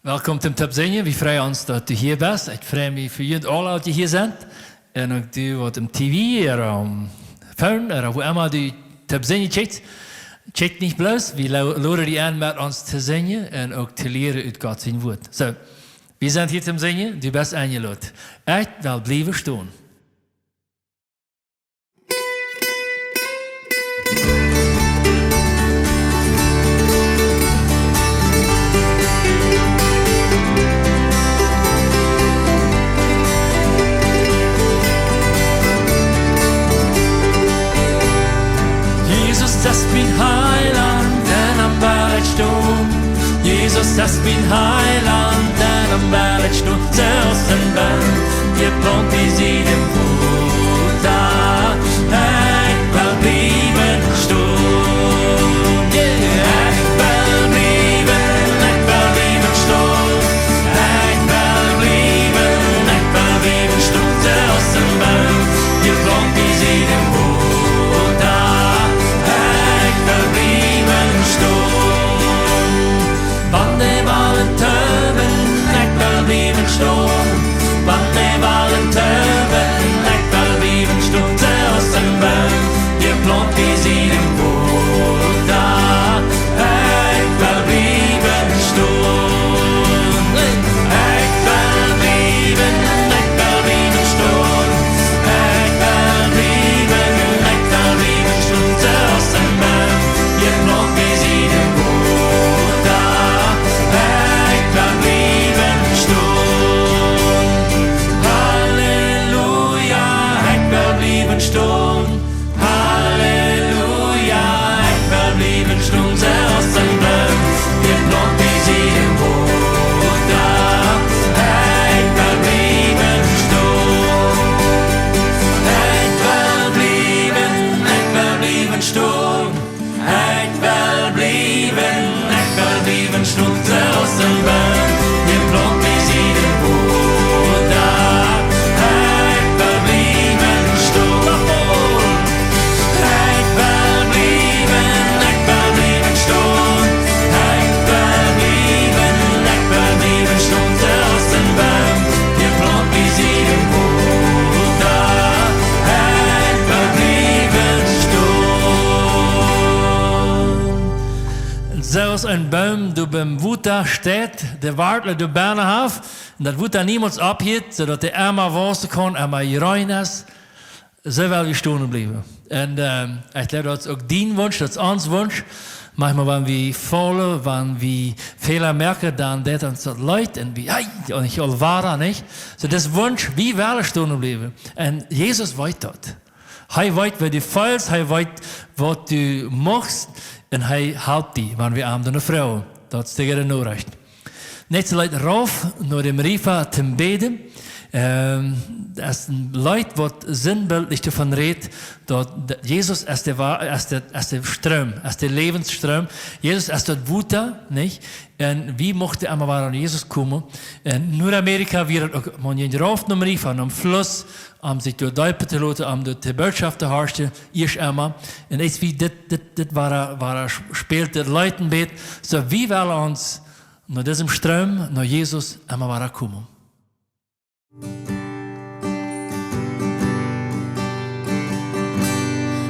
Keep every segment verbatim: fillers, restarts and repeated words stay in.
Welkom toom Toop Sinjen. Wie freien ons, daut du hia best. Ekj frei mie fa junt aula, daut jie hia sent. Un uk du, waut aum T V ooda aum Phone ooda wua emma du Toop Sinjen kjikjst, kjikj nich bloos. Wie lo-, loden die en, met ons to sinjen un uk to lieren ut Gott sien Wuat. Soo, wie sent hia toom Sinjen. Du best enjelot. Ekj well bliewen stonen. Jesus es mien Heilaunt, en am well ekj stonen. Jesus es mien Heilaunt, en am well ekj stonen. Soo aus een Boom, jeplaunt bie siedem Wota. Ekj well bliewen stonen. Yeah. Ekj well bliewen, ekj well bliewen stonen. Ekj well bliewen, ekj well bliewen stonen. Soo aus een Boom, jeplaunt bie siedem Wota. Ekj well bliewen stonen. Wan de Walen toben, ekj well bliewen stonen. Wan de Walen toben, ekj well bliewen stonen. Soo aus een Boom, jeplaunt bie siedem Wota. Ekj well bliewen stonen. Ekj well bliewen, ekj well bliewen stonen. Ekj well bliewen, ekj well bliewen stonen. Soo aus een Boom, jeplaunt bie siedem Wota. Ekj well bliewen stonen. Halleluja, ekj well bliewen stonen. Halleluja, ekj well bliewen stonen. Soo aus een Boom, jeplaunt bie siedem Wota. Ekj well bliewen stonen. Ekj well bliewen, ekj well bliewen stonen. Ekj well bliewen, ekj well bliewen stonen. Soo aus een Boom, jeplaunt bie siedem Wota. Ekj well bliewen stonen. Ekj well bliewen, ekj well bliewen stonen. Ekj well bliewen, ekj well bliewen stonen. Soo aus een Boom, jeplaunt bie siedem Wota. Ekj well bliewen stonen. Soo aus een Boom, dee biem Wota steit, de Wartlen doa bennen haft, un daut Wota niemols ophieet, soo daut dee emma wausen kaun, emma jreun es, soo well wie stonen bliewen. Un, ähm, ekj jleew, daut es uk dien Wunsch, daut es ons Wunsch. Maunchmol, wan wie faulen, wan wie Fäla moaken, dan deit ons daut leet un wie, ei, un ekj aul wada, nich? Soo, daut es Wunsch, wie wellen stonen bliewen. Un Jesus weet daut. Hee weet, waut du feelst, hee weet, waut du muchst, un hee halpt die, wan wie am doano froagen. Daut es de goode Norecht. Näakjste Leet, rauf no däm Riefa toom bäden. Ähm, daut es een Leet, waut sinnbildlich doavon rät, daut, daut Jesus es de Wa-, es de, es de Stroom, es de Läwensstroom. Jesus es daut Wota, nich? Un wie muchten emma wada aun Jesus komen. Un en Nordamerika wia daut uk, maun jinkj rauf nom Riefa, nom Fluss, om sikj doa deepen to loten, om doa de Bootschoft to horchen, ieescht emol. Un es wie dit, dit, dit wada, wada sp-, spält dit Leet een bät. Soo, wie wellen ons no disem Stroom, no Jesus, emma wada komen.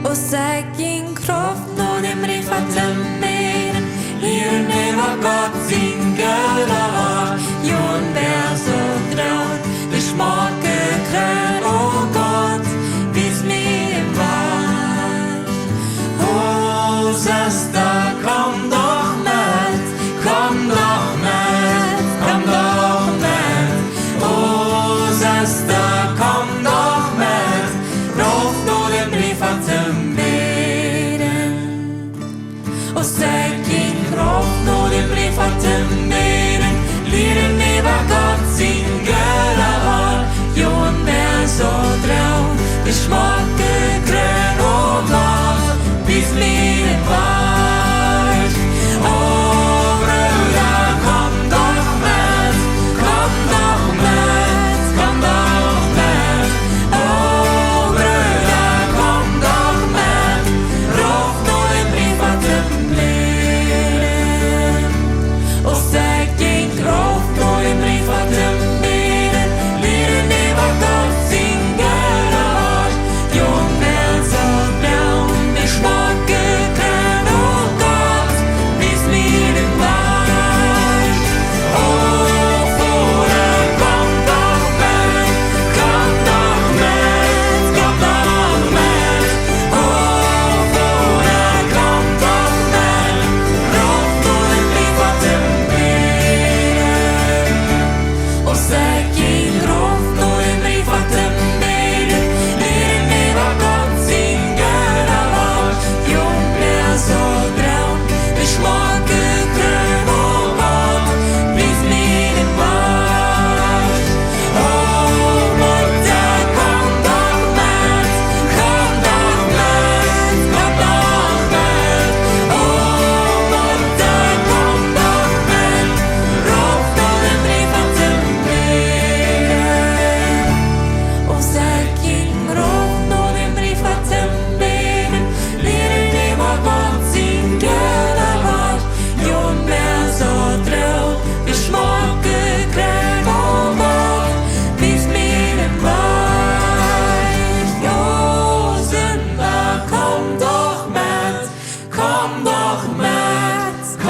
Aus ekj jinkj rauf no däm Riefa toom bäden, hia näwen Gott sien Gott, jo, un wia soo droot, de schmocke Kjreen, o Gott, wies mie dän Wajch. O Sesta, komm doch met, komm doch met, komm doch met. O Sesta, komm doch met, rauf no däm Riefa toom bäden. Aus ekj jinkj rauf no däm Riefa toom bäden, hia näwen Gott sien Gott, jo, un wia soo droot, de schmocke Kjreen, o Gott, wies mie dän Wajch. O Brooda, komm doch met, komm doch met, komm doch met. O Brooda, komm doch met, rauf no däm Riefa toom bäden. Aus ekj jinkj rauf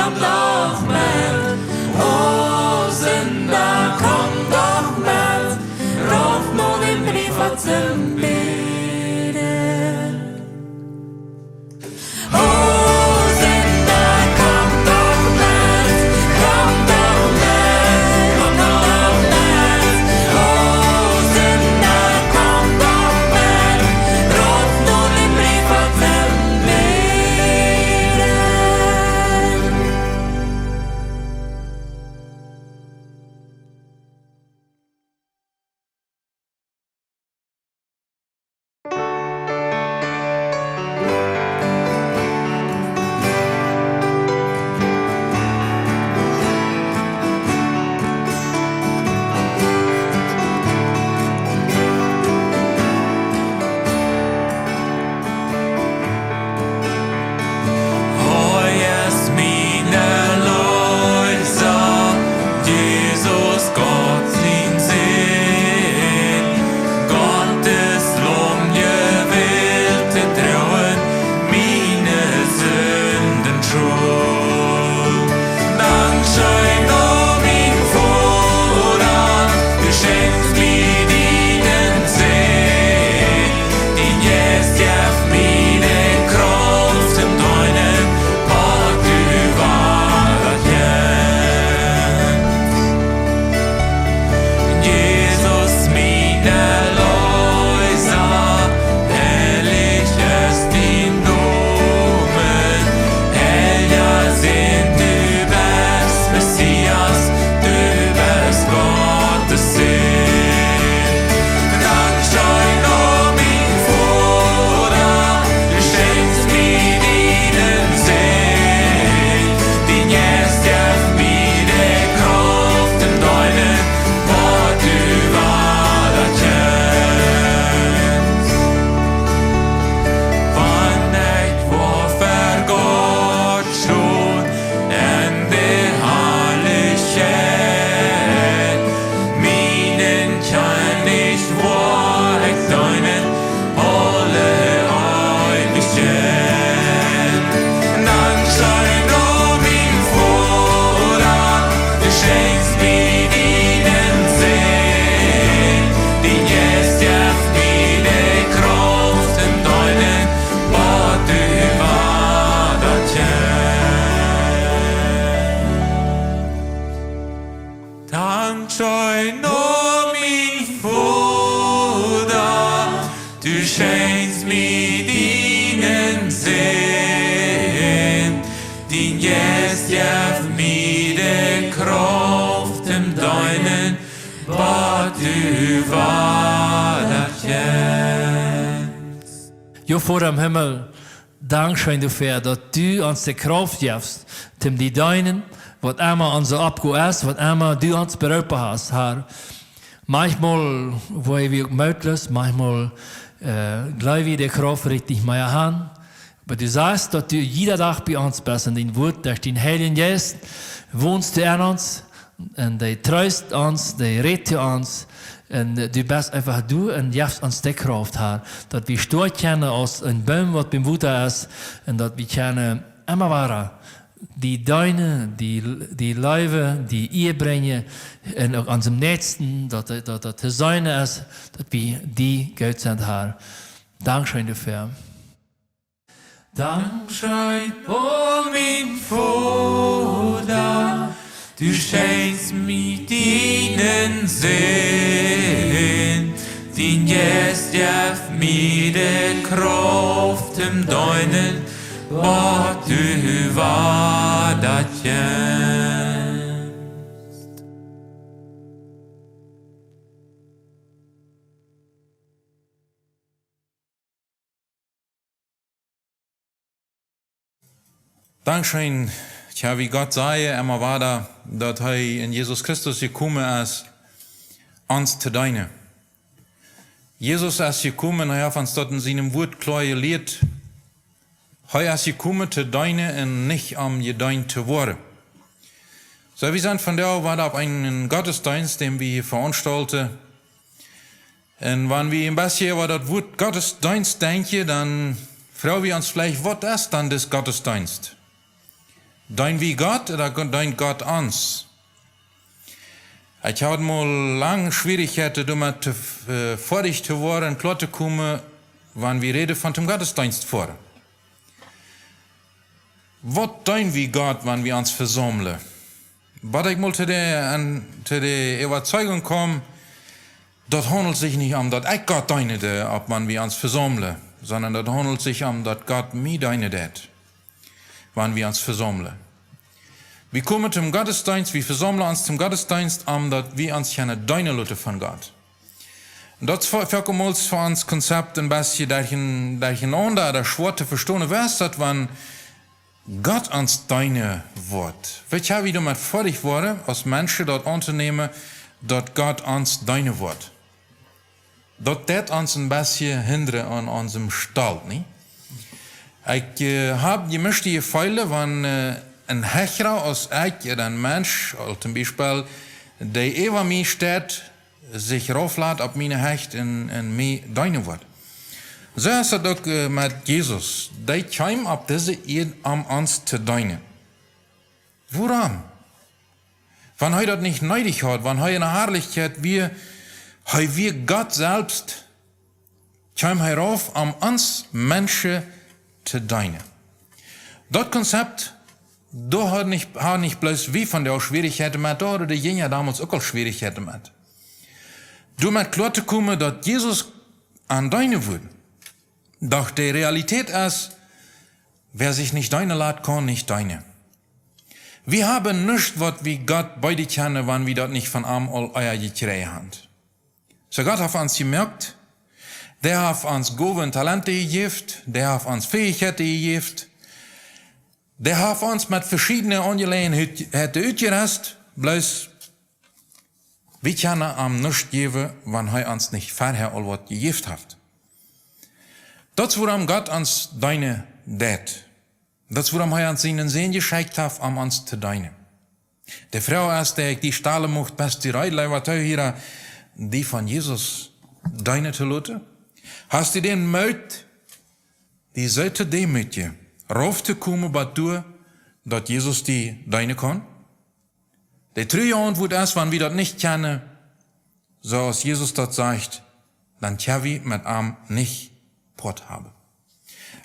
Doch met, o Sinda, komm doch met, rauf no dän Briefa toom bäden. O Sinda, komm doch met, komm doch met, komm doch met, o Sinda, komm doch met, rauf no dän Briefa toom bäden. Hee es mien Erleesa, Jesus Gott sien Sän, Gottes Laum, jewellt to droagen miene Sinden Schult. Dankscheen, o mien Voda, du schenkjst mie dienen Sän. Dien Jeist jeft mie de Krauft toom deenen, waut du wada kjenst. Jesus, mien Erleesa, heilich es dien Nomen. Heilja, sän, du best Messias, du best Gottes Sän. Dankscheen, o mien Voda, du schenkjst mie dienen Sän. Dien Jeist jeft mie de Krauft toom deenen, waut du wada kjenst. Wan ekj woa ver Gott stonen en de Harlichkjeit, mienen Kjennich woa ekj deenen aule Eewichkjeit. Dankscheen, o mien Voda, du schenkjst mie dienen Sän. Dien Jeist jeft mie de Krauft toom deenen, waut du wada kjenst. Dankscheen, o mien Voda, du schenkjst mie dienen Sän. Dien Jeist jeft mie de Krauft toom deenen, waut du wada kjenst. Jo, Voda em Himmel, dankscheen doafäa, daut du ons de Krauft jefst, toom die deenen, waut emma onse Oppgow es, waut emma du ons beroopen hast, Har. Manchmol woa wie uk mootloos, manchmol, äh, jleew wie de Krauft nich mea han. Oba du sajchst, daut du jieda Dach bie ons best en dien Wuat, derch dienen Heiljen Jeist wonst du en ons, un dee treest ons, dee rät to ons, un, äh, du best eefach doa un jefst ons de Krauft, Har, daut wie stoakj kjennen aus een Boom, waut biem Wota es, un daut wie kjennen emma wada die deenen, die, die leewen, die Ea brinjen, un uk onsem Näakjsten, daut, daut, daut to seenen es, daut wie die goot sent, Har. Dankscheen doafäa. Dankscheen, o mien Voda, du schenkjst mie dienen Sän. Dien Jeist jeft mie de Krauft toom deenen, waut du wada kjenst. Dankscheen, jo, wie Gott sajen emma wada, daut hee en Jesus Christus jekomen es, ons to deenen. Jesus es jekomen, hee haft ons daut en sienem Wuat kloa jelieet. Hee es jekomen to deenen un nich om jedeent to woaren. Soo, wie sent vondoag wada opp eenen Gottesdeenst, dän wie hia veraunstaulen. Un wan wie een bät äwa daut Wuat Gottesdeenst denkjen, dan froag wie ons veleicht, waut es dan dis Gottesdeenst? Deen wie Gott ooda go- deent Gott ons? Ekj haud mol lang Schwierichkjeiten doamet, to, äh, foadich to woaren, kloa to komen, wan wie räden von dem Gottesdienst foaren. Waut deen wie Gott, wan wie ons vesaumlen? Waut ekj mol to de, aun, to de Äwazeigung kjeem, daut haundelt sikj nich om daut ekj Gott deenen doo, wan wie ons vesaumlen, sonda daut haundelt sikj om daut Gott mie deenen deit, wan wie ons vesaumlen. Wie komen toom Gottesdienst, wie vesaumlen ons toom Gottesdienst, om daut wie ons kjennen deenen loten von Gott. Daut es fa-, foaken mol fa ons Konzept een bät derch-, derchenaunda ooda schwoa to vestonen. Woo es daut, wan Gott ons deenen woat? Wie haben wie doamet foadich woaren, aus Menschen daut auntonämen, daut Gott ons deenen woat? Daut deit ons een bät hindren aun onsen Stolt, nich? Ekj, äh, hab jemischte Jefeele, wan, äh, een Hechra aus ekj, äh, een Mensch, aus toom Biespel, dee äwa mie steit, sikj rauflat opp miene Hecht un, un mie deenen woat. Soo es daut uk, äh, met Jesus. Dee kjeem opp dise Ieed, om ons to deenen. Wuarom? Wan hee daut nich needich haud, wan hee enne Harlichkjeit wia, hee wia Gott selfst, kjeem hee rauf, om ons Menschen to deenen. Daut Konzept, doa haud nich, haud nich bloos wie vondoag Schwierichkjeiten met, doa hauden de Jinja donmols uk aul Schwierichkjeiten met, doamet kloa to komen, daut Jesus an deenen wudd. Doch de Realität es, wäa sikj nich deenen lat, kaun nich deenen. Wie haben nuscht, waut wie Gott beeden kjennen, wan wie daut nich von am aul ea jekjräajen haben. Soo Gott haft ons jemoakt, dee haft ons Gowen un Talenten jejäft, dee haft ons Fähichkjeiten jejäft, dee haft ons met veschiedne Aunjeläajenheiten utjerest, bloos wie kjennen am nuscht jäwen, wan hee ons nich verhäa aul waut jejäft haft. Daut es wuarom Gott ons deenen deit. Daut es wuarom hee ons sienen Sän jeschekjt haft, om ons to deenen. De Froag es, dee ekj die stalen mucht, best du reed, leewa Toohiera, die von Jesus deenen to loten? Hast du dän Moot, die soo to deemootjen, rauf to komen bat doa, daut Jesus die deenen kaun? De trurje Auntwuat es, wan wie daut nich kjennen, soo aus Jesus daut sajcht, dan kjenn wie met am nich Poat haben.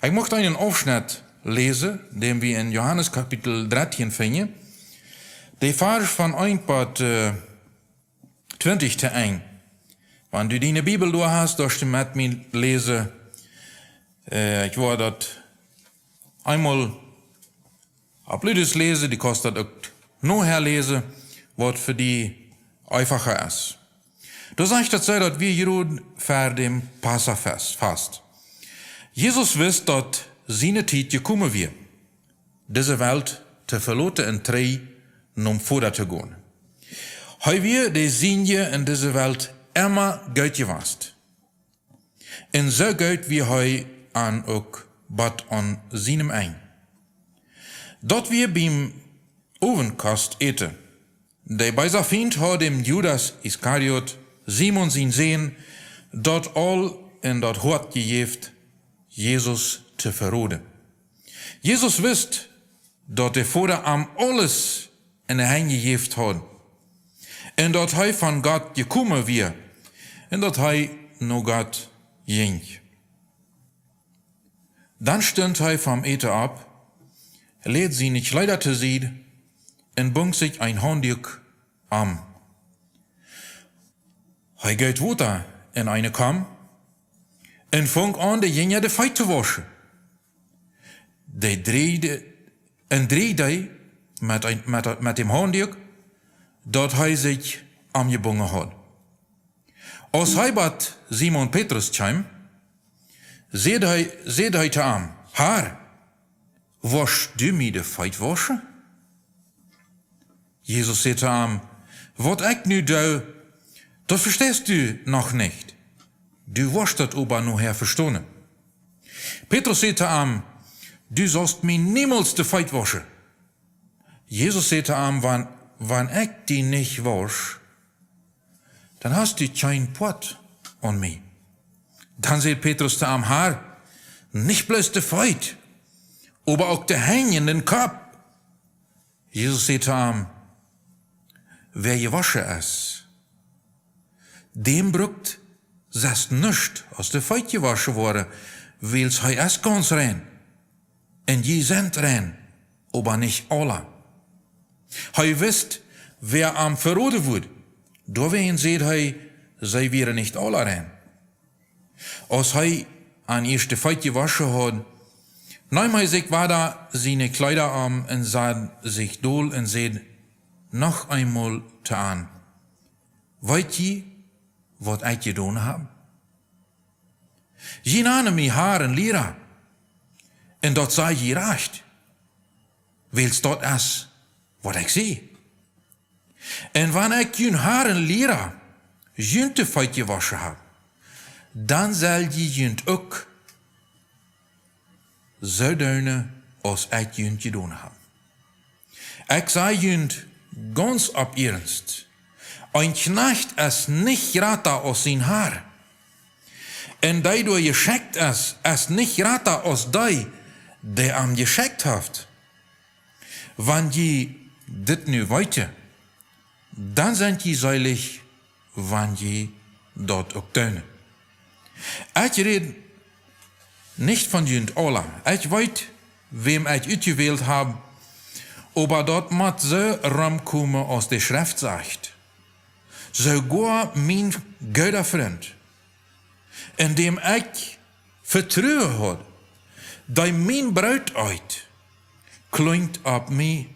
Ekj mucht eenen Aufschnett läsen, dän wie en Johanes Kapitel dartieen finjen. De Varsch von eent bat, äh, twintich to Enj. Wan du diene Bibel doa hast, darfst du met mie läsen. Äh, ekj woa daut eemol opp Lüdus läsen, du kaust daut uk nohäa läsen, waut fa die eenfacha es. Doa sajcht daut soo, daut wia jrod ver däm Passafast, Fast. Jesus wist, daut siene Tiet jekomen wia, dise Welt to veloten un trigj nom Voda to gonen. Hee wia de Sienje en dise Welt emma goot jewast. Un soo goot wia hee an uk bat aun sienem Enj. Daut wia biem Owentkost äten. De beesa Fient haud däm Judas Iskariot, Simon sien Sän, daut aul en daut Hoat jejäft, Jesus to veroden. Jesus wist, daut de Voda am aules en de Henj jejäft haud, un daut hee von Gott jekomen wia, un daut hee no Gott jinkj. Dan stunt hee vom Äten opp, läd siene Kjleeda to Sied un bunk sikj een Haundduk om. Hee goot Wota en eene Komm un funk aun, de Jinja de Feet to wauschen. Dee dreid, un dreid dee met een, met, met däm Haundduk, daut hee sikj omjebungen haud. Aus hee bat Simon Petrus kjeem, säd hee, säd hee to am: "Herr, woascht du mie de Feet wauschen?" Jesus säd to am: "Waut ekj nu doo, daut vesteist du noch nich. Du woascht daut oba nohäa vestonen." Petrus säd to am: "Du saust mie niemols de Feet wauschen." Jesus säd to am: "Wan, wan ekj die nich wausch, dan hast du kjeen Poat aun mie." Dan säd Petrus to am: "Herr, nich bloos de Feet, oba uk de Henj un dän Kopp, Jesus säd to am: Wäa jewoschen es, däm brukt sest nuscht aus de Feet jewoschen woaren, wiels hee es gaunz rein. Un jie sent rein, oba nich aula. Hee wist, wäa am veroden wudd. Doawäajen säd hee, see wieren nich aula rein. Aus hee an ieescht de Feet jewoschen haud, neem hee sikj wada siene Kjleeda aun un sad sikj dol un säd noch eemol to an: Weet jie, waut ekj jedonen hab? Jie nanen mie Har un Liera, un daut saj jie rajcht, wiels daut es, waut ekj sie. Un wan ekj jun Har un Liera junt de Feet jewoschen hab, dan sell jie junt uk soo doonen, aus ekj junt jedonen hab. Ekj saj junt gaunz opp Iernst: Een Kjnajcht es nich jrata aus sien Har. Un dee, dee jeschekjt es, es nich jrata aus dee, dee am jeschekjt haft. Wan jie dit nu weeten, dan sent jie seelich, wan jie daut uk doonen. Ekj räd nich von junt aula. Ekj weet, wäm ekj utjewält hab, oba daut mott soo romkomen, aus de Schreft sajcht: Soogoa mien gooda Frint, en däm ekj vetruen haud, dee mien Broot eet, klunjt opp mie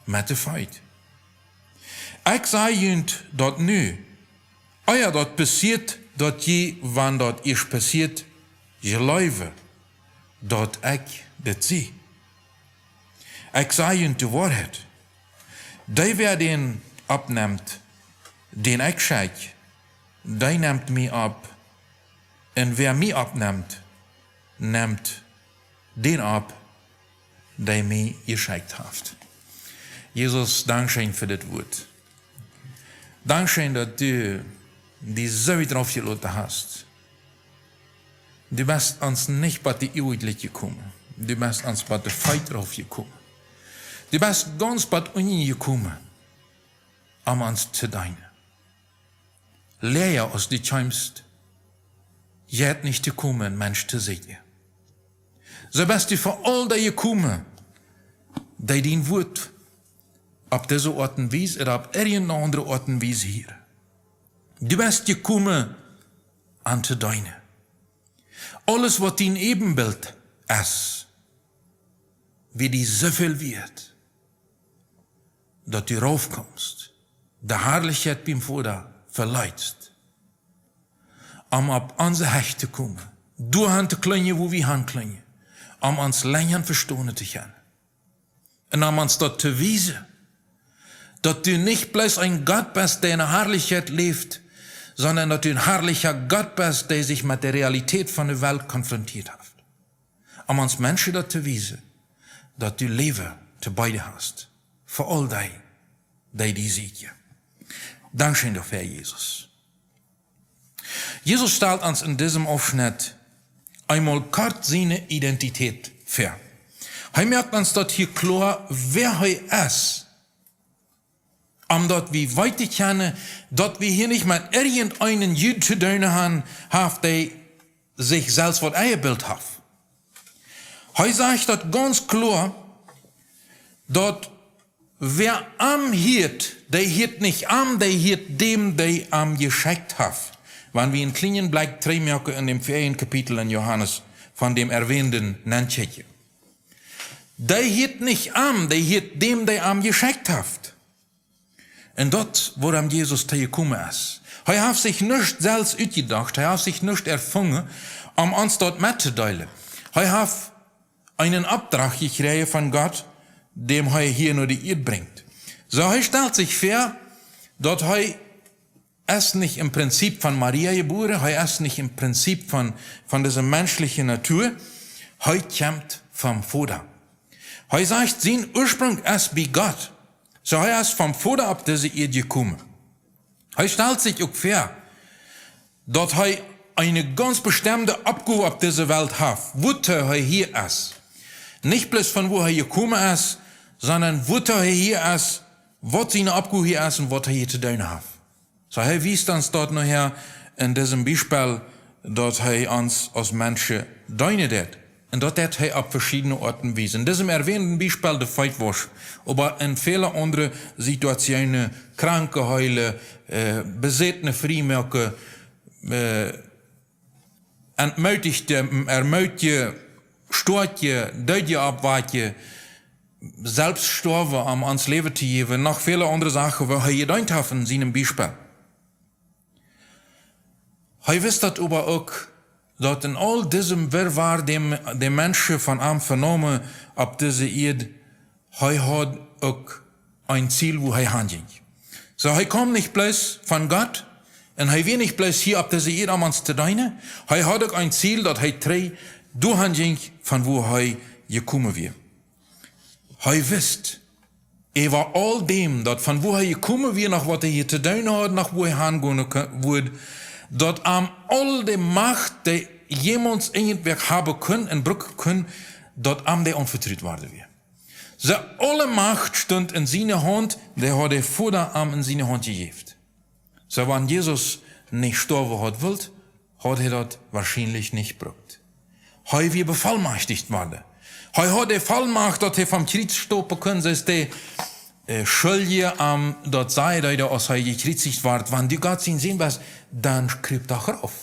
met de Feet. Ekj saj junt daut nu, ea daut passieet, daut jie, wan daut ieescht passieet, jleewen, daut ekj dit sie. Ekj saj junt de Woarheit: Dee, wäa dän oppnemt, dän ekj schekj, dee nemt mie opp, un wäa mie oppnemt, nemt dän opp, dee mie jeschekjt haft. Jesus, dankscheen fa dit Wuat. Dankscheen, daut du die soo wiet raufjeloten hast. Du best ons nich bat de Uagen jekomen. Du best ons bat de Feet raufjekomen. Du best gaunz bat unjen jekomen, om ons to deenen. Lia, aus du kjeemst, jeit nich to komen, Mensch to sennen. Soo best du fa aul dee jekomen, dee dien Wuat opp dise Oat un Wies ooda opp irjent eene aundre Oat un Wies hieren. Du best jekomen, an to deenen. Aules, waut dien Äwenbilt es, wia die soo väl wieet, daut du raufkomst, de Harlichkjeit biem Voda veleetst, om opp onse Hecht to komen, doahan to kjlinjen, wua wie han kjlinjen, om ons lenja vestonen to kjennen. Un om ons daut to wiesen, daut du nich bloos een Gott best, dee enne Harlichkjeit läft, sonda daut du een harlicha Gott best, dee sikj met de Realität von de Welt konfrontieet haft. Om ons Menschen daut to wiesen, daut du Läwen to beeden hast fa aul dee, dee die sieekjen. Dankscheen doafäa, Jesus. Jesus stalt ons en disem Aufschnett eemol kort siene Identität väa. Hee moakt ons daut hia kloa, wäa hee es. Om daut wie weeten kjennen, daut wie hia nich met irjent eenen Jud to doonen han, haft, dee sikj selfst waut enjebilt haft. Hee sajcht daut gaunz kloa, daut wäa am hieet, dee hieet nich am, dee hieet däm, dee am jeschekjt haft. Wan wie een kjlienet Blikj trigj moaken en däm vieeden Kapitel en Johanes, von däm erwähnden Nenncheckje. Dee hieet nich am, dee hieet däm, dee am jeschekjt haft. Un daut, wuarom Jesus hia jekomen es. Hee haft sikj nuscht selfst utjedocht, hee haft sikj nuscht erfungen, om ons daut mettodeelen. Hee haft eenen Opdrach jekjräajen von Gott, däm hee hia no de Ieed brinjt. Soo, hee stalt sikj väa, daut hee es nich em Prinzip von Maria jebuaren, hee es nich em Prinzip von, von dise menschliche Natua, hee kjemt vom Voda. Hee sajcht, sien Uasprinj es bie Gott. Soo, hee es vom Voda opp dise Ieed jekomen. Hee stalt sikj uk väa, daut hee eene gaunz bestemde Oppgow opp dise Welt haft, wuatoo hee hia es. Nich bloos von wua hee jekomen es, sondern waut hee hia es, waut siene Oppgow hia es un waut hee hia to doonen haft. Soo, hee wiest ons daut nohäa en disem Biespel, daut hee ons aus Menschen deenen deit. Un daut deit hee opp veschiedne Oaten un Wiesen. En disem erwähnten Biespel de Feet wauschen, oba en väle aundre Situationen, Kranke heelen, äh, Besätne frie moaken, äh, Entmutichte, ermutje, stoakje, Doodje oppwakjen, selfst stoawen, om ons Läwen to jäwen, noch väle aundre Sachen, waut hee jedeent haft en sienem Biespel. Hee wist daut oba uk, daut en aul disem Wirrwarr, dän, dän Menschen von am venomen opp dise Ieed, hee haud uk een Ziel, wua hee han jinkj. Soo, hee kjeem nich bloos von Gott un hee wia nich bloos hia opp dise Ieed, om ons to deenen. Hee haud uk een Ziel, daut hee trigj doahan jinkj, von wua hee jekomen wia. Hee wist, äwa aul däm, daut von wua hee jekomen wia, noch waut hee hia to doonen haud, noch wua hee han gonen ku-, wudd, daut am aul de Macht, dee jemols irjentwäa haben kunn un brucken kunn, daut am dee aunvetrut worden wia. Soo, aule Macht stunt en siene Haunt, dee haud de Voda am en siene Haunt jejäft. Soo, wan Jesus nich stoawen haud wult, haud hee daut woarschienlich nich jebrukt. Hee wia bevollmajchticht worden. Hee haud de Vollmacht, daut hee vom Kjriez stoppen kunn, soo aus de, äh, Schuldje, ähm, daut säd, daut aus hee jekjriezicht wort: "Wan du Gott sien Sän best, dan krup doch rauf.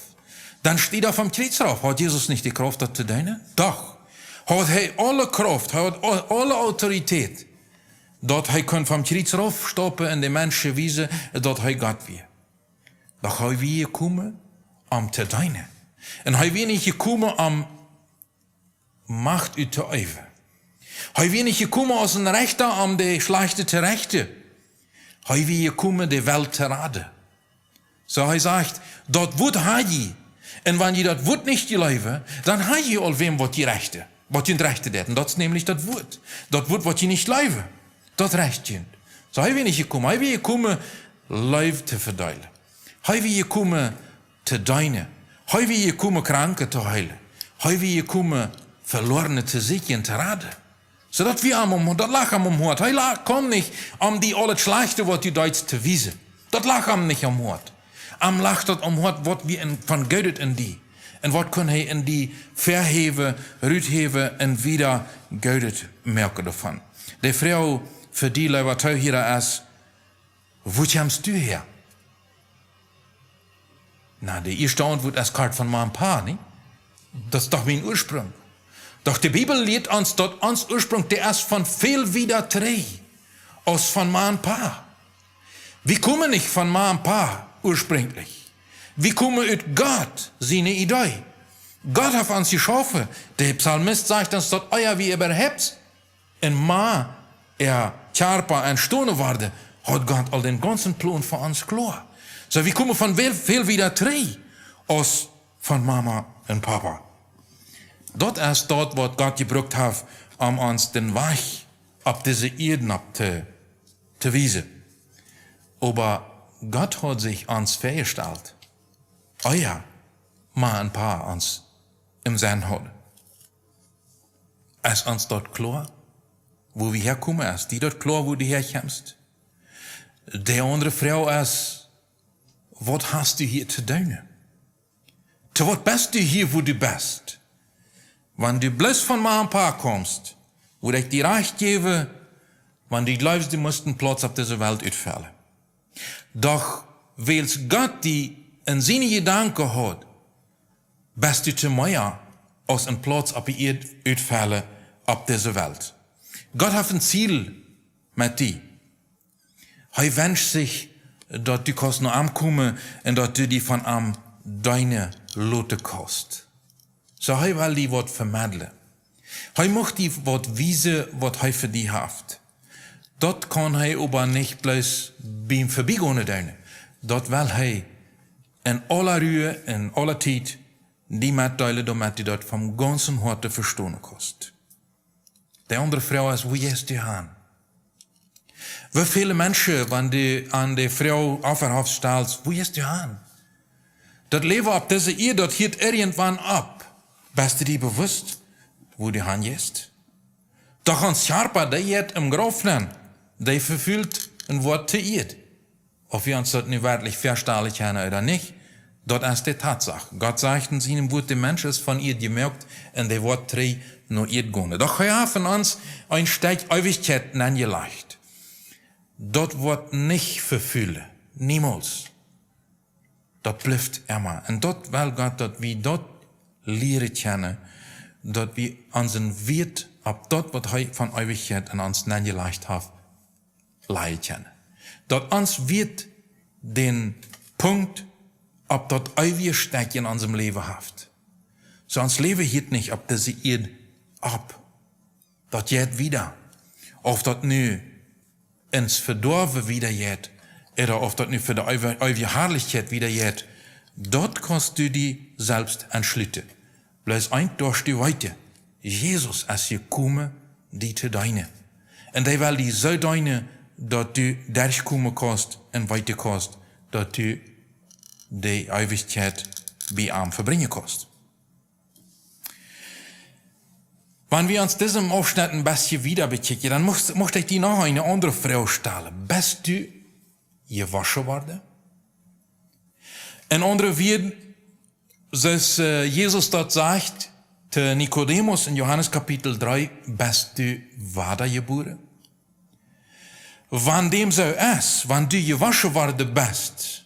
Dan stie doch vom Kjriez rauf." Haud Jesus nich de Krauft, daut to doonen? Doch. Haud hee aule Krauft, hee haud au-, aule Autoritäet, daut hee kunn vom Kjriez rauf stoppen un de Menschen wiesen, daut hee Gott wia. Doch hee wia jekomen, om to deenen. Un hee wia nich jekomen, om Macht uttoäwen. Hee wia nich jekomen aus een Rechta, om de Schlajchte to rechten. Hee wia jekomen, de Welt to raden. Soo hee sajcht: "Daut Wuat ha jie. Un wan jie daut Wuat nich jleewen, dan ha jie aul wäm, waut jie rechten, waut junt rechten deit. Un daut es nämlich daut Wuat. Daut Wuat, waut jie nich jleewen, daut recht junt." Soo hee wia nich jekomen. Hee wia jekomen, Leew to vedeelen. Hee wia jekomen to deenen. Hee wia jekomen, Kranke to heelen. Hee wia jekomen, Veloarne to sieekjen, to raden. Soo daut wia am om, daut lach am om Hoat. Hee la-, kjeem nich, om die aul daut Schlajchte, waut du deetst, to wiesen. Daut lach am nich om Hoat. Am lach daut om Hoat, waut wia en, von Goodet en die. Un waut kunn hee en die väahäwen, ruthäwen un wieda Goodet moaken doavon. De Froag fa die, leewa Toohiera, es: Wua kjemst du häa? Na, de ieeschte Auntwuat es kort: von Mame un Pape, nich? Daut es doch mien Uasprunkj. Doch de Bibel lieet ons, daut ons Uasprunkj, dee es von väl wieda trigj aus von Mame un Pape. Wie komen nich von Mame un Pape uasprunkjlich. Wie komen ut Gott siene Idee. Gott haft ons jeschaufen. De Psalmist sajcht ons, daut ea wie äwahaupt en Mame äa Kjarpa entstonen worden, haud Gott aul dän gaunzen Plon fa ons kloa. Soo, wie komen von väl, väl wieda trigj aus von Mame un Pape. Daut es daut, waut Gott jebrukt haft, om ons dän Wajch opp dise Ieed nopp to, to wiesen. Oba Gott haud sikj ons väajestalt, ea Mame un Pape ons em Senn hauden. Es ons daut kloa, wua wie häakomen? Es die daut kloa, wua du häakjemst? De aundre Froag es: Waut hast du hia to doonen? To waut best du hia, wua du best? Wan du bloos von Mame un Pape kjemst, wudd ekj die Rajcht jäwen, wan du jleefst, du motst een Plauz opp dise Welt utfellen. Doch wiels Gott die en siene Jedanken haud, best du to mea aus een Plauz opp de Ieed utfellen opp dise Welt. Gott haft een Ziel met die. Hee wenscht sikj, daut du kaust no am komen un daut du die von am deenen loten kaust. Soo, hee well die waut vemedlen. Hee mucht die waut wiesen, waut hee fa die haft. Daut kaun hee oba nich bloos biem Verbiegonen doonen. Daut well hee en aule Ru, en aule Tiet die metdeelen, doamet du daut von gaunzem Hoaten vestonen kaust. De aundre Froag es: Wua jeist du han? Woo väle Menschen, wan du an de Froag äwahaupt stalst: Wua jeist du han? Daut Läwen opp dise Ieed, daut hieet irjentwann opp. Best du die bewusst, wua du han jeist? Doch ons Kjarpa, dee jeit em Grauf nenn, dee vefult un woat to Ieed. Auf wie ons daut nu werkjlich väastalen kjennen ooda nich, daut es de Tatsach. Gott sajcht en sienem Wuat, de Mensch es von Ieed jemoakt un dee woat trigj no Ieed gonen. Doch hee haft en ons een Stekj Eewichkjeit nenjelajcht. Daut woat nich vefulen. Niemols. Daut blift emma. Un daut well Gott, daut wie daut lieren kjennen, daut wie onsen Wieet opp daut, waut hee von Eewichkjeit en ons nenjelajcht haft, lajen kjennen. Daut ons Wieet dän Punkt opp daut eewje Stekj en onsem Läwen haft. Soo ons Läwen hieet nich opp dise Ieed opp. Daut jeit wieda. Auf daut nu ins Vedoawen wieda jeit, ooda auf daut nu fa de eew-, eewje Harlichkjeit wieda jeit, daut kaust du die selfst entschluten. Bloos eent doascht du weeten: Jesus es jekomen, die to deenen. Un dee well die soo deenen, daut du derchkomen kaust un weeten kaust, daut du de Eewichkjeit bie am vebrinjen kaust. Wan wie ons disen Aufschnett een bät wieda bekjikjen, dan mucht, mucht ekj die noch eene aundre Froag stalen. Best du jewoschen worden? En aundre Wieed, soo aus, äh, Jesus daut sajcht to Nikodemus en Johanes Kapitel dree: Best du wadajebuaren? Wan däm soo es, wan du jewoschen worden best,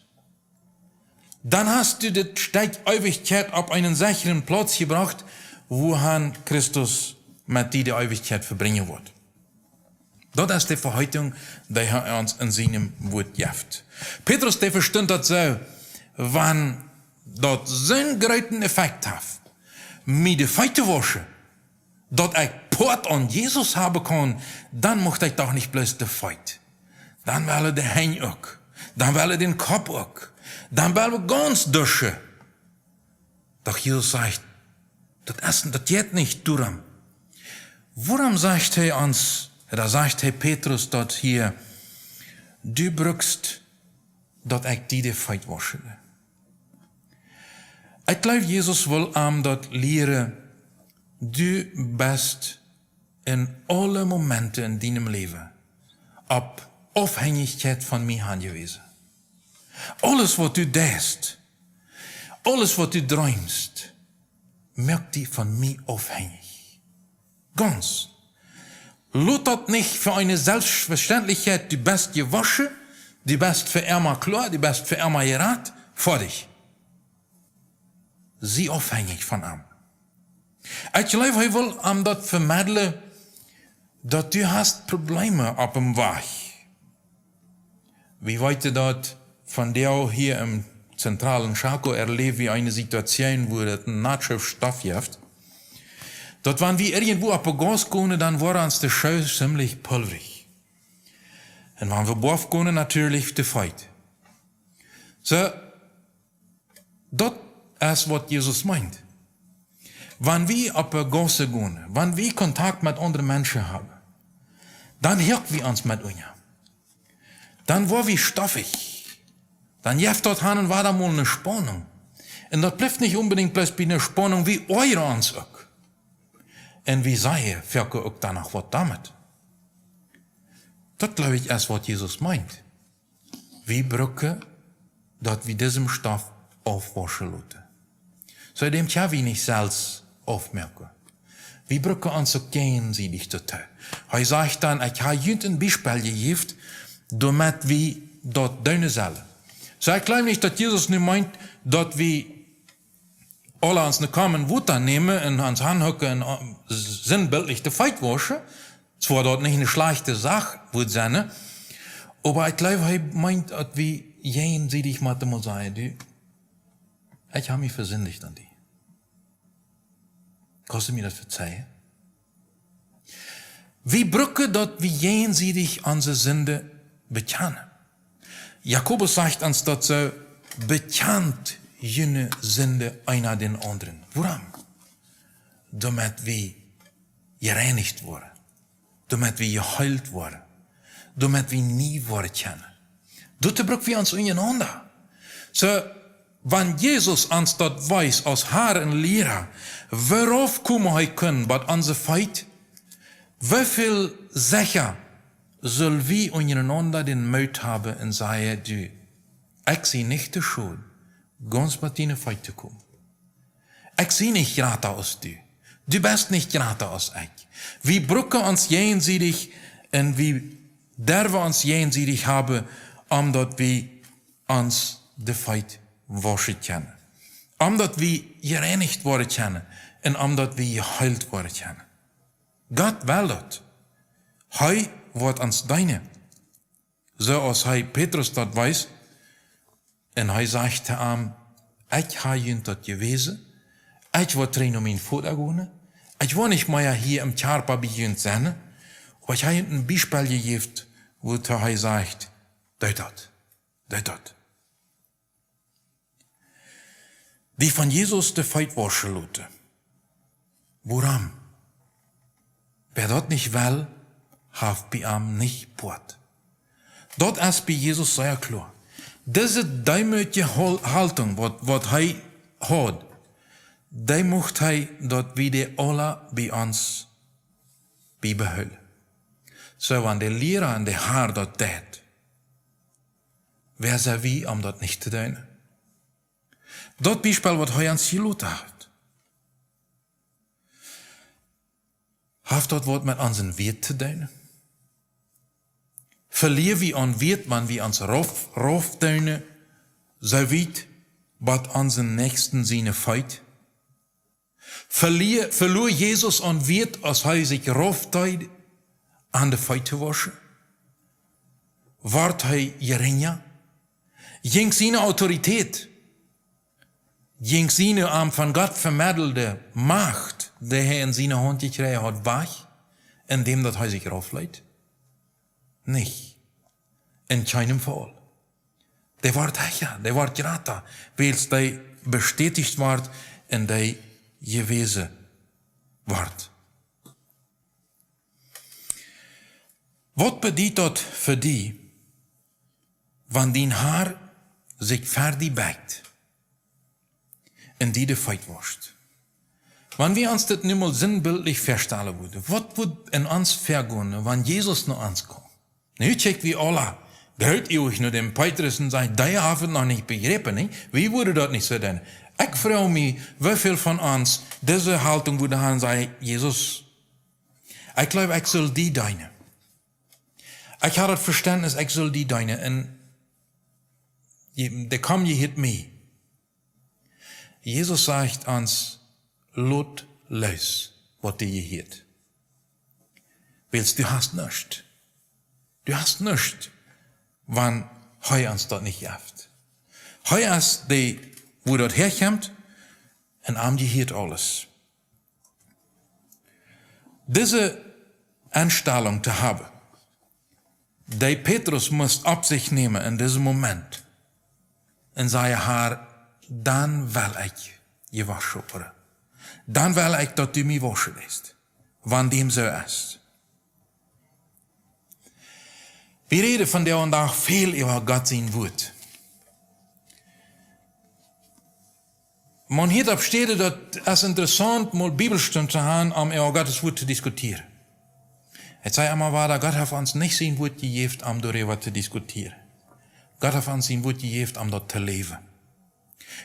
dan hast du dit Stekj Eewichkjeit opp eenen secheren Plauz jebrocht, wua Christus met die de Eewichkjeit vebrinjen woat. Daut es de Veheitunk, dee hee ons en sienem Wuat jeft. Petrus, dee vestunt daut soo: Wan daut soon grooten Effekt haft, mie de Feet to wauschen, daut ekj Poat aun Jesus haben kaun, dan mucht ekj doch nich bloos de Feet. Dan woll ekj de Henj uk. Dan woll ekj dän Kopp uk. Dan woll ekj gaunz duschen. Doch Jesus sajcht: Daut es, daut jeit nich doarom. Wuarom sajcht hee ons, ooda sajcht hee Petrus daut hia: Du brukst daut ekj die de Feet wausche? Ekj jleew, Jesus well am daut lieren: Du best en aule Momenten en dienem Läwen opp Aufhenjichkjeit von mie aunjewäsen. Aules, waut du deist, aules, waut du dreemst, moakt die von mie aufhenjich. Gaunz. Lot daut nich fa eene Selfstvestentlichkjeit: Du best jewoschen, du best fa emma kloa, du best fa emma jerat, foadich. Sie aufhenjich von am. Ekj jleew, hee well am daut vemedlen, daut du hast Probleme opp däm Wajch. Wie weeten daut, vondoag hia em zentralen Chaco erläw wie eene Situatioon, wua daut een Natschof Stoff jeft. Daut wan wie irjentwua opp de Gauss gonen, dan woaren ons de Schoo ziemlich pulwrich. Un wan wie boawen gonen, natieelich de Feet. Soo, daut es, waut Jesus meent. Wan wie opp de Gauss gonen, wan wie Kontakt met aundre Menschen haben, dan hak wie ons met unja. Dan woa wie stoffich. Dan jeft daut han un wada mol eene Spaununk. Un daut blift nich onbedinjt bloos bie eene Spaununk, wie oajren ons uk. Un wie sajen foaken uk dan noch waut doamet. Daut, jleew ekj, es, waut Jesus meent. Wie brucken daut, wie disen Stoff aufwauschen loten. Soo, däm kjenn wie nich selfst aufmoaken. Wie brucken ons uk jäajensiedich doatoo. Hee sajcht dan: Ekj hab junt een Biespel jejäft, doamet wie daut doonen sellen. Soo, ekj jleew nich, daut Jesus nu meent, daut wie aule ons ne Kaum Wota nämen un ons hanhucken un, äh, sinnbildlich de Feet wauschen. Zwoa daut nich eene schlajchte Sach wudd sennen, oba ekj jleew, hee meent, daut wie jäajensiedich motten mol sajen: Du, ekj hab mie vesindicht aun die. Kaust du mie daut vezeien? Wie brucken daut, wie jäajensiedich onse Sind bekjanen. Jakobus sajcht ons daut soo: Bekjant june Sind eena dän aundren. Wuarom? Doamet wie jereinicht woaren. Doamet wie jeheelt woaren. Doamet wie nie woaren kjennen. Doatoo bruck wie ons unjarenaunda. Soo, wan Jesus ons daut wees aus Har un Liera, woo rauf komen hee kunn bie onse Feet, Woo väl secha sull wie unjarenaunda dän Moot haben un sajen: Du, ekj sie nich to schod, gaunz bat diene Feet to komen. Ekj sie nich jrata aus du. Du best nich jrata aus ekj. Wie brucken ons jäajensiedich un wie derwen ons jäajensiedich haben, om daut wie ons de Feet wauschen kjennen. Om daut wie jereinicht woaren kjennen un om daut wie jeheelt woaren kjennen. Gott well daut. Hee woat ons deenen. Soo aus hee Petrus daut wees, un hee sajcht to am: Ekj hab junt daut jewäsen, ekj woa trigj no mienen Voda gonen, ekj woa nich mea hia em Kjarpa bie junt sennen, oba ekj hab junt een Biespel jejäft, woo hee sajcht: Deed daut, deed daut. Dee von Jesus de Feet wauschen loten. Wuarom? Wäa daut nich well, haft bie am nich Poat. Daut es bie Jesus sea kloa. Dise deemootje Hol-, Haltung, waut, waut hee haud, dee mucht hee, daut wie dee aula bie ons biebehoolen. Soo, wan de Liera un de Har daut deit, wäa sent wie, om daut nich to doonen? Daut Biespel, waut hee ons jeloten haft, haft daut waut met onsen Wieet to doonen? Velieren wie aun Wieet, wan wie ons rauf, rauf doonen, soo wiet bat onsen Näakjsten siene Feet? Velier-, veloa Jesus aun Wieet, aus hee sikj rauf deed, an de Feet to wauschen? Wort hee jerinja? Jinkj siene Autoritäet, jinkj siene am von Gott vemeddelde Macht, dee hee en siene Haunt jekjräajen haud, wajch, endäm daut hee sikj rauf leet? Nich. En kjeenem Faul. Dee wort hecha, dee wort jrata, wiels dee bestäticht wort un dee jewäsen wort. Waut bediet daut fa die, wan dien Har sikj ver die beukt un die de Feet wauscht? Wan wie ons daut nu mol sinnbildlich väastalen wudden, waut wudd en ons väagonen, wan Jesus no ons kjeem? Nu kjikj wie aula groot ieelich no däm Petrus un saj: Dee haft et noch nich bejräpen, nich? Wie wudden daut nich soo doonen. Ekj froag mie, woo väl von ons dise Haltung wudden haben, saj: Jesus, ekj jleew, ekj sull die deenen. Ekj hab daut Vestentnis, ekj sull die deenen. Un je-, dee kjemt, jehiat mie. Jesus sajcht ons: Lot loos, waut die jehieet. Wiels du hast nuscht. Du hast nuscht, wan hee ons daut nich jeft. Hee es dee, wua daut häakjemt, un am jehieet aules. Dise Enstalunk to haben, dee Petrus must opp sikj nämen en disem Moment un sajen: Har, dan well ekj jewauscht woaren. Dan well ekj, daut du mie wauschen deist, wan däm soo es. Wie räden vondoag dän Dach väl äwa Gott sien Wuat. Maun hieet opp Städen, daut es interessaunt, mol Bibelstund to haben, om äwa Gott sien Wuat to diskutieren. Ekj saj emma wada, Gott haft ons nich sien Wuat jejäft, om doaräwa to diskutieren. Gott haft ons sien Wuat jejäft, om daut to läwen.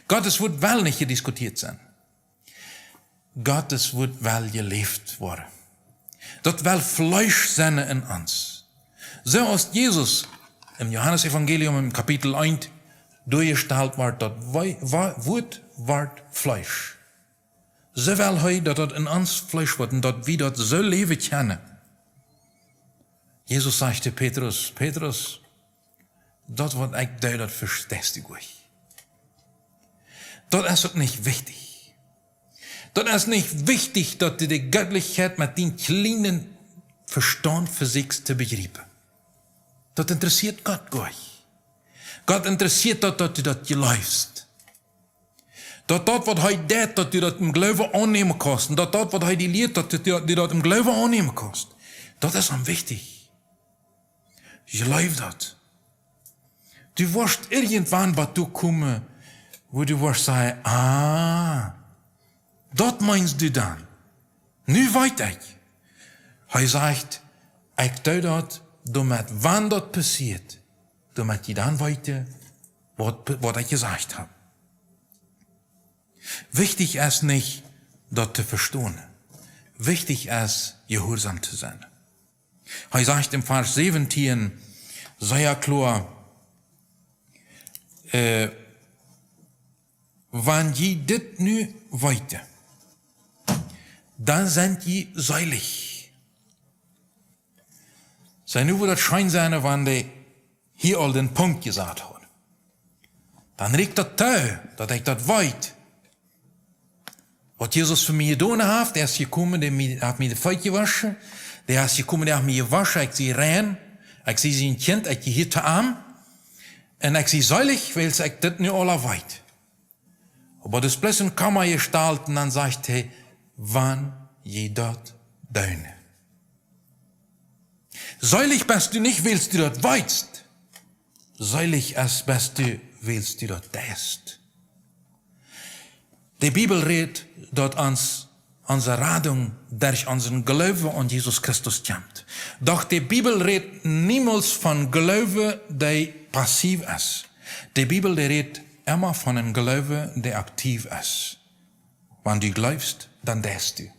Gott sien Wuat well nich jediskutieet sennen. Gott sien Wuat well jeläft woaren. Daut well Fleesch sennen en ons. Soo aus Jesus em Johannes Evangelium em Kapitel eent doajestalt woat, daut Wei-, Wa-, Wuat wort Fleesch. Soo well hee, daut daut en ons Fleesch woat un daut wie daut soo läwen kjennen. Jesus sajcht to Petrus: Petrus, daut waut ekj doo, daut vesteist du nich. Daut es uk nich wichtich. Daut es nich wichtich, daut du de Gottlichkjeit met dien kjlienen Vestaunt vesieekjst to bejriepen. Daut interessieet Gott nich. Gott interessieet daut, daut du daut jleefst. Daut daut, waut hee deit, daut du daut em Gloowen aunnämen kaust. Un daut daut, waut hee die lieet, daut du, du daut em Gloowen aunnämen kaust. Daut es am wichtich. Jleew daut. Du woascht irjentwann waut doa komen, wua du woascht sajen: Ah, daut meenst du dan. Nu weet ekj. Hee sajcht: "Ekj doo daut, doamet, wan daut passieet, doamet jie dan weeten, waut, waut ekj jesajcht hab." Wichtich es nich, daut to vestonen. Wichtich es, jehuarsom to sennen. Hee sajcht em Varsch säwentieen sea kloa, äh, "Wan jie dit nu weeten, dan sent jie seelich." Soo, nu wudd daut scheen sennen, wan dee hia aul dän Punkt jesat haud. Dan rieekjt daut too, daut ekj daut weet. Waut Jesus fa mie jedonen haft, hee es jekomen, dee mie, haft mie de Feet jewoschen. Hee es jekomen, dee haft mie jewoschen, ekj sie rein. Ekj sie sien Kjint, ekj jehia to am. Un ekj sie seelich, wiels ekj dit nu aula weet. Oba daut es bloos een Komma jestalt un dan sajcht hee: "Wan jie daut doonen." Seelich best du nich, wiels du daut weetst. Seelich es, best du, wiels du daut deist. De Bibel rät, daut ons, onse Radunk derch onsen Gloowen aun Jesus Christus kjemt. Doch de Bibel rät niemols von Gloowen, dee passiv es. De Bibel, dee rät emma von een Gloowen, dee aktiv es. Wan du jleefst, dan deist du.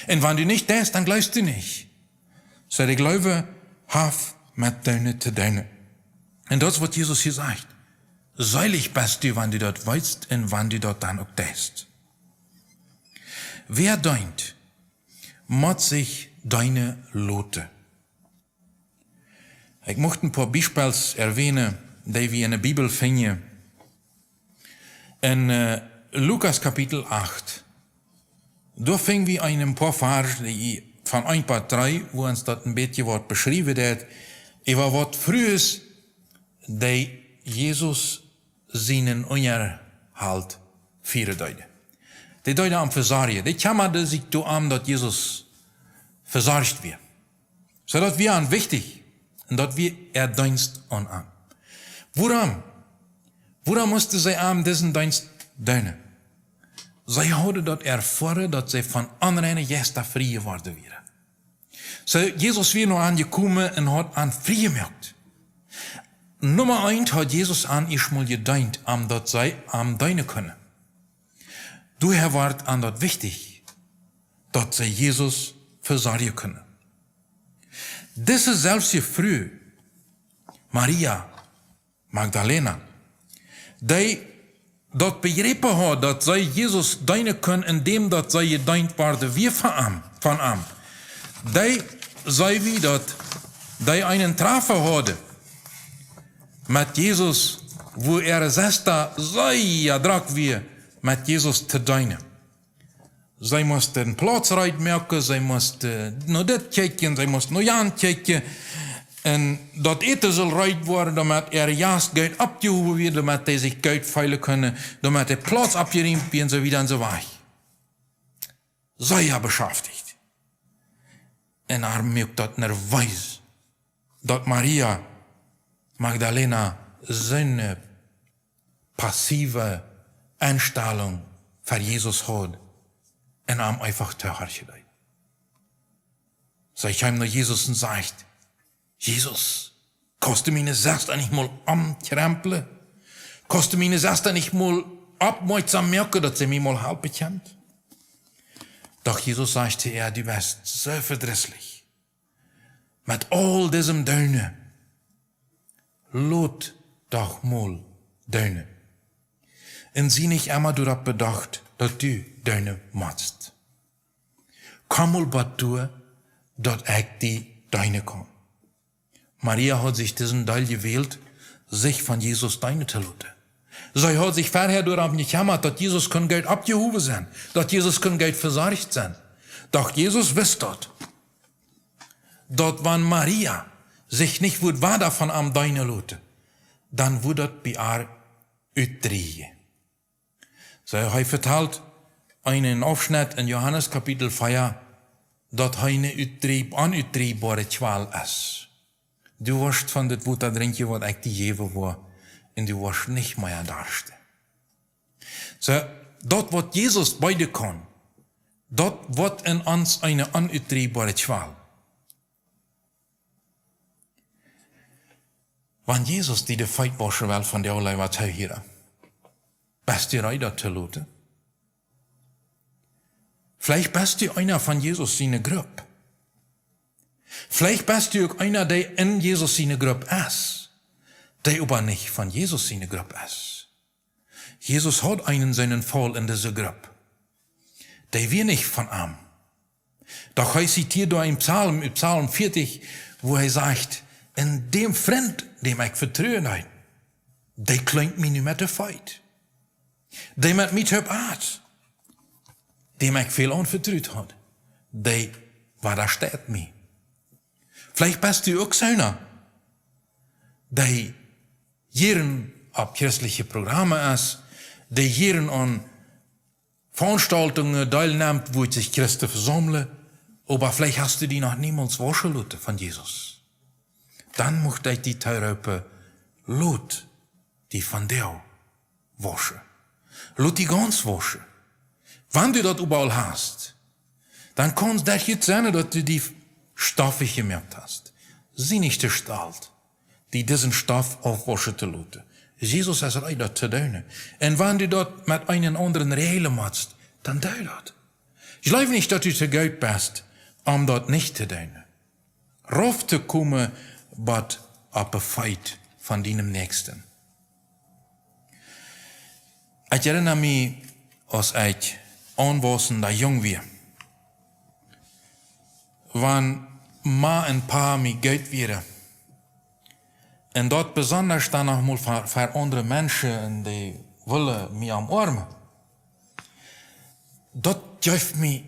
Un wan du nich deist, dan jleefst du nich. Soo, de Gloowen haft met doonen to doonen. Un daut es, waut Jesus hia sajcht. Seelich best du, wan du daut weetst un wan du daut dan uk deist. Wäa deent, mott sikj deenen loten. Ekj mucht een poa Biespels erwähnen, dee wie enne Bibel finjen. En, äh, Lukas Kapitel acht, doa finj wie een poa Varsch, dee von eent bat dree, wua ons daut een bät woat beschräwen, daut äwa waut Frues, dee Jesus sienen Unjahalt fieren deeden. Dee deeden am vesorjen. Dee kjemmaden sikj doaromm, daut Jesus vesorcht wia. Soo daut wia an wichtich. Un daut wia äa Deenst aun am. Wuarom? Wuarom musten see am disen Deenst doonen? See hauden daut erfoaren, daut see von onreine Jeista frie jeworden wieren. Soo, Jesus wia nu aunjekomen un haud an frie jemoakt. Numma eent haud Jesus an ieescht mol jedeent, om daut see am deenen kunnen. Doahäa wort an daut wichtich, daut see Jesus vesorjen kunnen. Dise selwje Fru, Maria Magdalena, dee daut bejräpen haud, daut see Jesus deenen kunn, endäm daut see jedeent worden wia von am, von am. Dee, see wie daut, dee eenen Trafen hauden met Jesus, wua äare Sesta sea drock wia, met Jesus to deenen. See musten Plauz reed moaken, see musten no dit kjikjen, see musten no jant kjikjen. Un daut Äten sull reed woaren, doamet äare Jast goot oppjehowen wia, doamet dee sikj goot feelen kunnen, doamet de Plauz oppjerieemt wia un soo wieda un soo wieda. Sea beschaftich. Un ar muak daut nerwees, daut Maria Magdalena soone passive Enstalunk ver Jesus haud un am eefach toohorchen deed. See kjeem no Jesus un säd: "Jesus, kaust du miene Sesta nich mol omkremplen? Kaust du miene Sesta nich mol oppmoakjsom moaken, daut see mie mol halpen kaun?" Doch Jesus säd to äa: "Du best soo vedrisslich. Met aul disem Doonen, lot doch mol doonen. Un sie nich emma doaropp bedocht, daut du doonen motst. Komm mol bat doa, daut ekj die deenen kaun." Maria haud sikj disen Deel jewält, sikj von Jesus deenen to loten. See haud sikj verhäa doaropp jekjemmat, daut Jesus kunn goot oppjehowen sennen, daut Jesus kunn goot vesorcht sennen. Doch Jesus wist daut, daut wan Maria sikj nich wudd wada von am deenen loten, dan wudd daut bie ar utdrieejen. Soo, hee vetalt eenen Aufschnett en Johanes Kapitel vea, daut hee eene utdrie-, onutdrieebare Kjwal es. Du woascht von dit Wota drinkjen, waut ekj die jäwen woa, un du woascht nich mea darschten. Soo, daut waut Jesus beeden kaun, daut woat en ons eene onutdrieebare Kjwal. Wan Jesus die de Feet wauschen well vondoag, leewa Toohiera, best du reed, daut to loten? Veleicht best du eena von Jesus siene Grupp. Veleicht best du uk eena, dee en Jesus siene Grupp es, dee oba nich von Jesus siene Grupp es. Jesus haud eenen sienen Faul en dise Grupp. Dee wia nich von am. Doch hee zitiet doa een Psalm, ut Psalm vieetich, wua hee sajcht: "En däm Frint, däm ekj vetruen deed, dee kjleent mie nu met de Feet. Dee met mie toop at, däm ekj väl aunvetrut haud, dee wadasteit mie." Veleicht best du uk soona, dee jieren opp christliche Programme es, dee jieren aun Veranstaltungen deelnemt, wua sikj Christen vesaumlen, oba veleicht hast du die noch niemols wauschen loten von Jesus. Dan mucht ekj die tooroopen: Lot die vondoag wauschen. Lot die gaunz wauschen. Wan du daut äwaaul hast, dan kaun daut goot sennen, daut du die stoffich jemoakt hast. Sie nich too stolt, die disen Stoff aufwauschen to loten. Jesus es reed, daut to doonen. Un wan du daut met eenen aundren räajlen motst, dan doo daut. Ekj jleew nich, daut du too goot best, om daut nich to doonen. Rauf to komen bat opp de Feet von dienem Näakjsten. Ekj erinna mie, aus ekj aunwaussenda Jung wia, wan Ma un Pa mie goot wieren, un daut besonda dan noch mol fa, fa aundre Menschen, un dee wullen mie omoarmen, daut jeef mie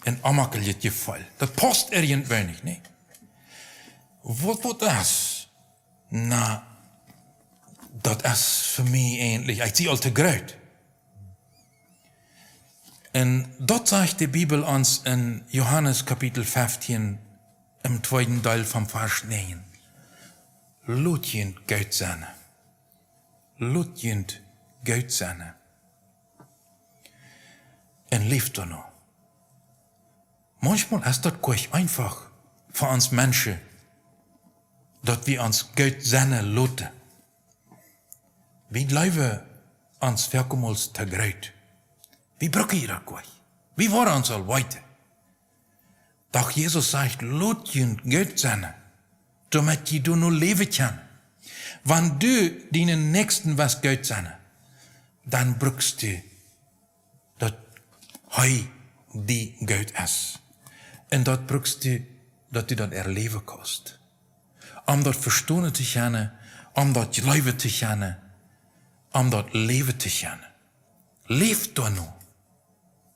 een onjemakjlichet Jefeel. Daut paust irjentwoo nich, nä? Waut, waut es? Na, daut es fa mie eejentlich, ekj sie aul too groot. Un daut sajcht de Bibel ons en Johanes Kapitel fieftieen, em tweeden Deel von Varsch näajen: "Lot junt goot sennen. Lot junt goot sennen. Un läft doano." Maunchmol es daut goa nich eefach fa ons Menschen, daut wie ons goot sennen loten. Wie jleewen ons foaken mol too groot. Wie brucken daut goa nich. Wie woaren ons aul weeten. Doch Jesus sajcht: "Lot junt goot sennen, doamet jie doano läwen kjennen." Wan du dienen Näakjsten west goot sennen, dan brukst du daut hee die goot es. Un daut brukst du, daut du daut erläwen kaust. Om daut vestonen to kjennen, om daut jleewen to kjennen, om daut läwen to kjennen. Läft doano,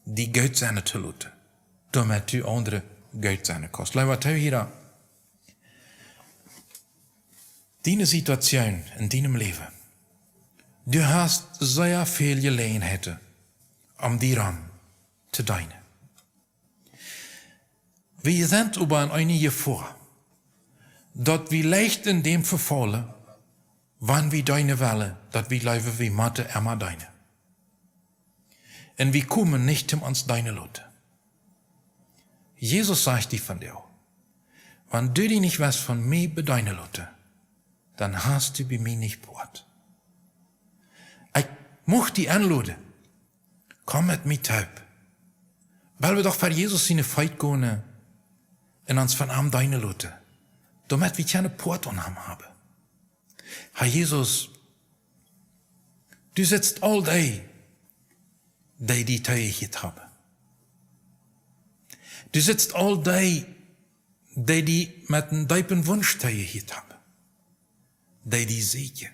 die goot sennen to loten, doamet du aundre goot sennen kaust. Leewa Toohiera, diene Situation en dienem Läwen, du hast sea väl Jeläajenheiten, om die rom to deenen. Wie sent oba en eene Jefoa, daut wie leicht en däm vefaulen, wan wie deenen wellen, daut wie jleewen, wie motten emma deenen. Un wie komen nich toom ons deenen loten. Jesus sajcht die vondoag: "Wan du die nich west von mie bedeenen loten, dan hast du bie mie nich Poat." Ekj mucht die enloden: Komm met mie toop. Well wie doch ver Jesus siene Feet gonen un ons von am deenen loten, doamet wie kjennen Poat aun am haben. Herr Jesus, du sitst aul dee, dee die toojehiat haben. Du sitst aul dee, dee die met eenen deepen Wunsch toojehiat haben, dee die sieekjen.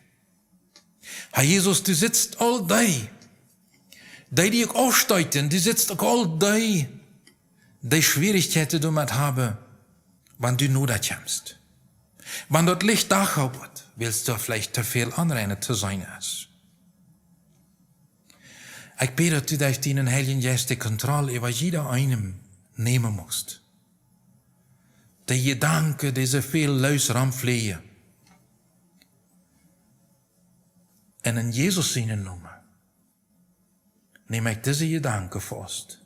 Herr Jesus, du sitst aul dee, dee die uk aufsteeten, du sitst uk aul dee, dee Schwierichkjeiten doamet haben, wan du noda kjemst. Wan daut Licht dach woat, wiels doa veleicht too väl aundre to seenen es. Ekj bäd, daut du derch dienen Heiljen Jeist de Kontroll äwa jieda eenem nämen muchst. De Jedanken, dee soo väl loos romfleajen. Un en Jesus sienen Nomen näm ekj dise Jedanken faust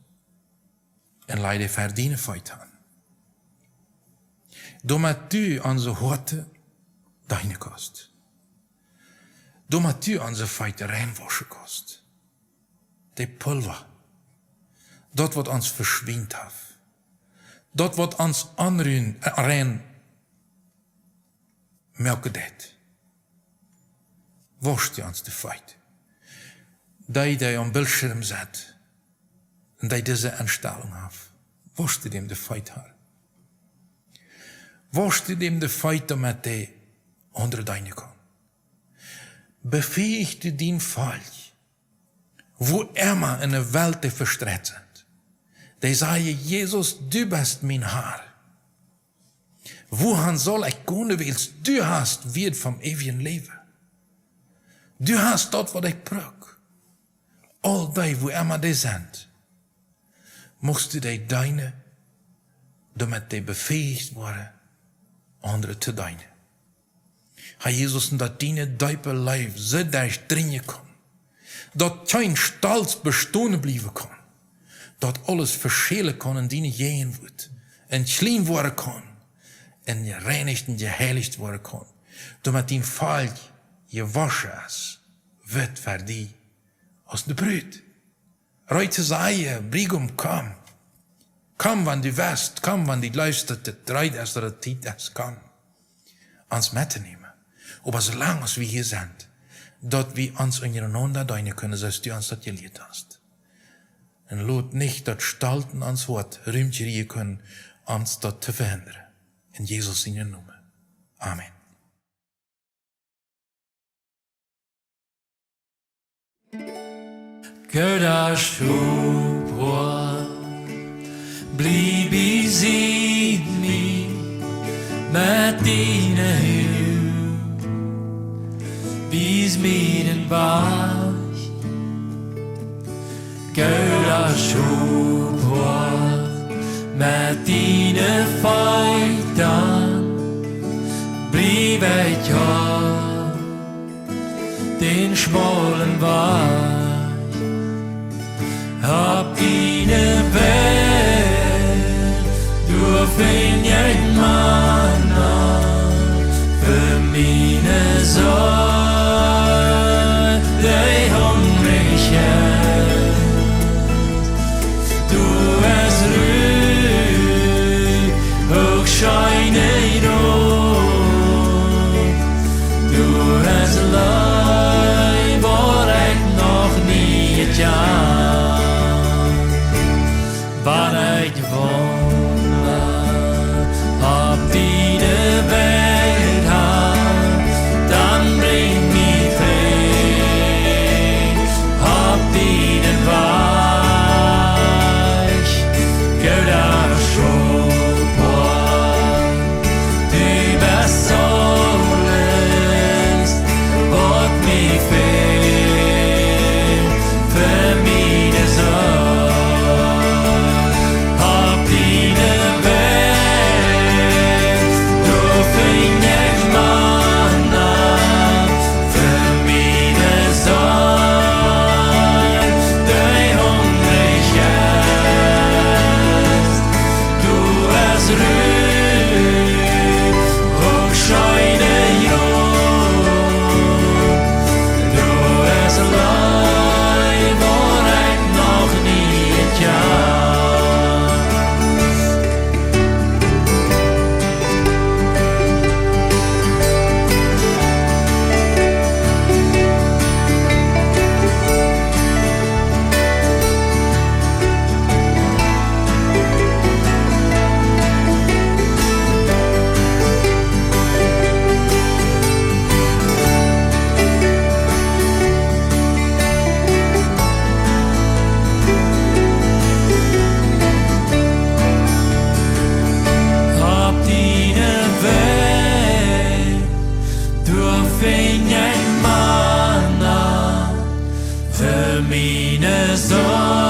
un laj dee ver diene Feet aun. Doamet du onse Hoaten deenen kaust. Doamet du onse Feet rein wauschen kaust. De Pulva. Daut waut ons veschwient haft. Daut waut ons onrein, äh, rein moaken deit. Wausch du ons de Feet. Dee, dee aum Bildschirm sitt un dee dise Enstalunk haft. Wausch du däm de Feet, Herr. Wausch du däm de Feet, doamet dee aundre deenen kaun. Befähich du dien Volkj, wua emma en de Welt dee vestreit sent. Dee sajen: Jesus, du best mien Herr. Wuahan saul ekj gonen, wiels du hast Wieed vom eewjen Läwen. Du hast daut, waut ekj bruck. Aul dee, wua emma dee sent, muchst du dee deenen, doamet dee befähicht woaren, aundre to deenen. Herr Jesus, un daut diene deepe Leew soo derchdrinjen kaun, daut kjeen Stolt bestonen bliewen kaun, daut aules veschälen kaun en diene Jäajenwuat, un kjlien woaren kaun, un jereinicht un jeheilicht woaren kaun, doamet dien Volkj jewoschen es, witt fa die aus de Brut. Reed to sajen: Briegaum, komm. Komm, wan du west, komm, wan du jleefst, daut et reed es, daut et Tiet es, komm, ons mettonämen. Oba soo lang aus wie hia sent, daut wie ons unjarenaunda deenen kjennen, soo aus du ons daut jelieet hast. Un lot nich daut Stolt en ons Hoat Rum kjrieen kaun, ons daut to vehindren. En Jesus sienen Nomen. Amen. Gooda Schophoad, blie bie sied mie met diene Huld, wies mie dän Wajch. Gooda Schophoad, met diene Feet dan bliew ekj opp dän schmaulen Wajch. Opp diene Wajch, doa finj ekj Mana fa miene Seel, dee hungrich es. Doa es Ru, uk scheene Ru. Doa es Leew, waut ekj noch nich kjand. Wan ekj waunda opp diene Wajch, dan brinj mie trigj opp dienen Wajch. Gooda Schophoad, du best aules, waut mie fält fa miene Seel. Opp diene Wajch, doa finj ekj Mana fa miene Seel, dee hungrich es. Doa es Ru, uk scheene Ru. Doa es Leew, waut ekj noch nich kjand. Opp diene Wajch, doa finj ekj Mana fa miene Seel.